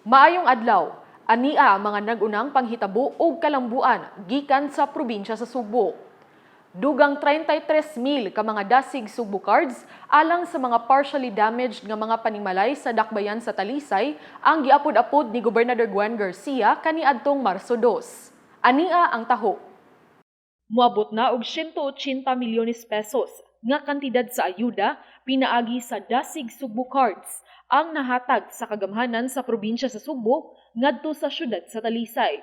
Maayong adlaw. Ania ang mga nag-unang panghitabo ug kalambuan gikan sa probinsya sa Sugbo. Dugang 33,000 ka mga Dasig Sugbo cards alang sa mga partially damaged nga mga panimalay sa dakbayan sa Talisay ang giapod-apod ni Gobernador Gwen Garcia kaniadtong Marso 2. Ania ang taho. Moabot na og 180 milyones pesos nga kantidad sa ayuda pinaagi sa Dasig Sugbo Cards ang nahatag sa kagamhanan sa probinsya sa Sugbo ngadto sa syudad sa Talisay.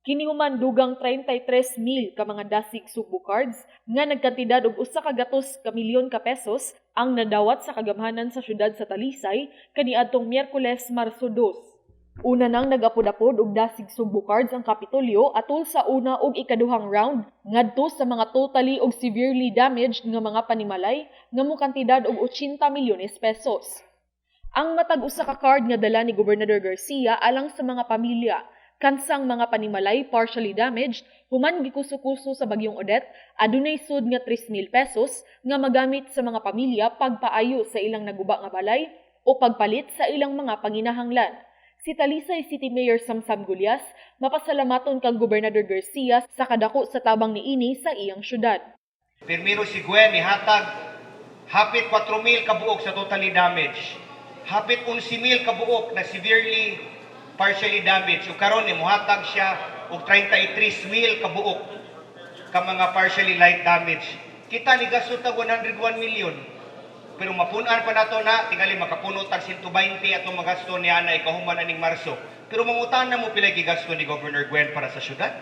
Kini human dugang 33,000 ka mga Dasig Sugbo Cards nga nagkantidad og 100 ka milyon ka pesos ang nadawat sa kagamhanan sa syudad sa Talisay kaniadtong Miyerkules, Marso 2. Una nang nagapod-apod og Dasig Sugbo Cards ang Kapitolyo atol sa una ug ikaduhang round ngadto sa mga totally ug severely damaged nga mga panimalay nga mokantidad og 80 milyones pesos. Ang matag usa ka card nga dala ni Gobernador Garcia alang sa mga pamilya kansang mga panimalay partially damaged human gikuso-kuso sa bagyong Odette, adunay sud nga 3,000 pesos nga magamit sa mga pamilya pagpaayo sa ilang naguba nga balay o pagpalit sa ilang mga panginahanglan. Si Talisay City Mayor Samsam Gullas mapasalamaton kang Gobernador Garcia sa kadako sa tabang niini sa iyang syudad. Pirmiro si Gwen nihatag hapit 4,000 kabuok sa totally damaged. Hapit 11,000 kabuok na severely partially damaged. Ug karon ni muhatag siya og 33,000 kabuok ka mga partially light damage. Kita ni gasto tag 101 million. Pero mapunan pa nato na tingali makapuno tag 120 atong magasto niya na ikahuman aning Marso. Pero mangutan na mo pila gigasto ni Governor Gwen para sa syudad?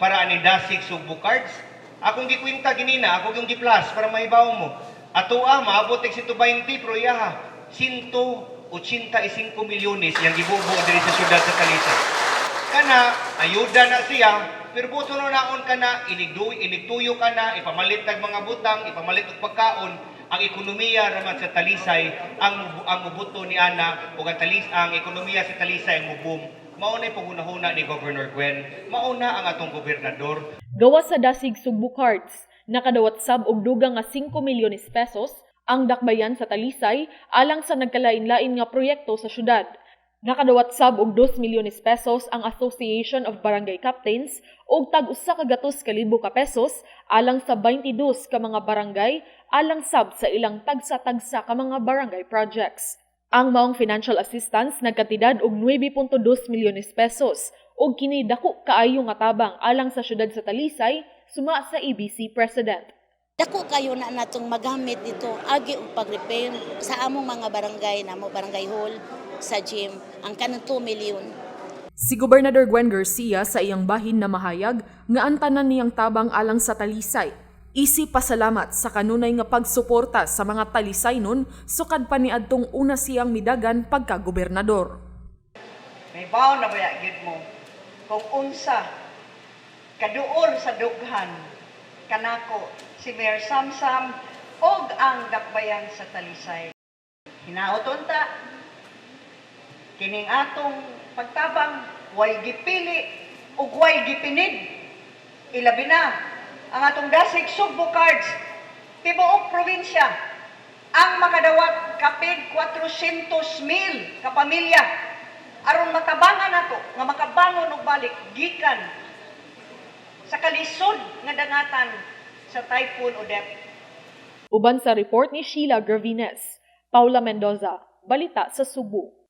Para aning Dasig Sugbo Cards? Akong gikwinta ginina, ako yung gi-plus para mahibaw mo. Atoa maabot og 120, pero iyaha 185 milyones yang gibubo diri sa syudad sa Talisay. Kana ayuda na siya, pero buto no naon kana inigduy inigtuyo kana ipamalit tag mga butang, ipamalit og pagkaon. Ang ekonomiya raman sa Talisay ang mubuto ni ana ug ang ekonomiya sa Talisay ang muboom. Mao na paghunahuna ni Governor Gwen, mao na ang atong gobernador. Gawas sa Dasig Sugbo Cards, nakadawat sab og dugang nga 5 milyones pesos ang dakbayan sa Talisay alang sa nagkalain-lain nga proyekto sa syudad. Nakadawat sab og 2 milyones pesos ang Association of Barangay Captains ug tag 100,000 ka pesos alang sa 22 ka mga barangay alang sab sa ilang tagsa-tagsa ka mga barangay projects. Ang maong financial assistance nagkantidad og 9.2 milyones pesos ug kini dako kaayo nga tabang alang sa syudad sa Talisay, suma sa ABC President. Dako kayo na natong magamit dito agi og pag-repair sa among mga barangay namo, barangay hall, sa gym, ang kanang 2 million. Si Gobernador Gwen Garcia sa iyang bahin na mahayag nga ang tanan niyang tabang alang sa Talisay. Isip pasalamat sa kanunay nga pagsuporta sa mga Talisaynon sukad pa niadtong una siyang midagan pagka-gobernador. Mahibaw na baya gyud mo kung unsa kaduol sa dughan kanako si Mayor Samsam og ang dakbayan sa Talisay. Hinaot unta kining atong pagtabang way gipili ug way gipinid. Ilabi na ang atong Dasig Sugbo Cards, tibuok probinsya ang makadawat kapin 400 mil ka pamilya aron matabangan nato nga makabangon og balik gikan sa kalisod nga dangatan sa Typhoon Odette. Uban sa report ni Sheila Gravines, Paula Mendoza, Balita sa Sugbo.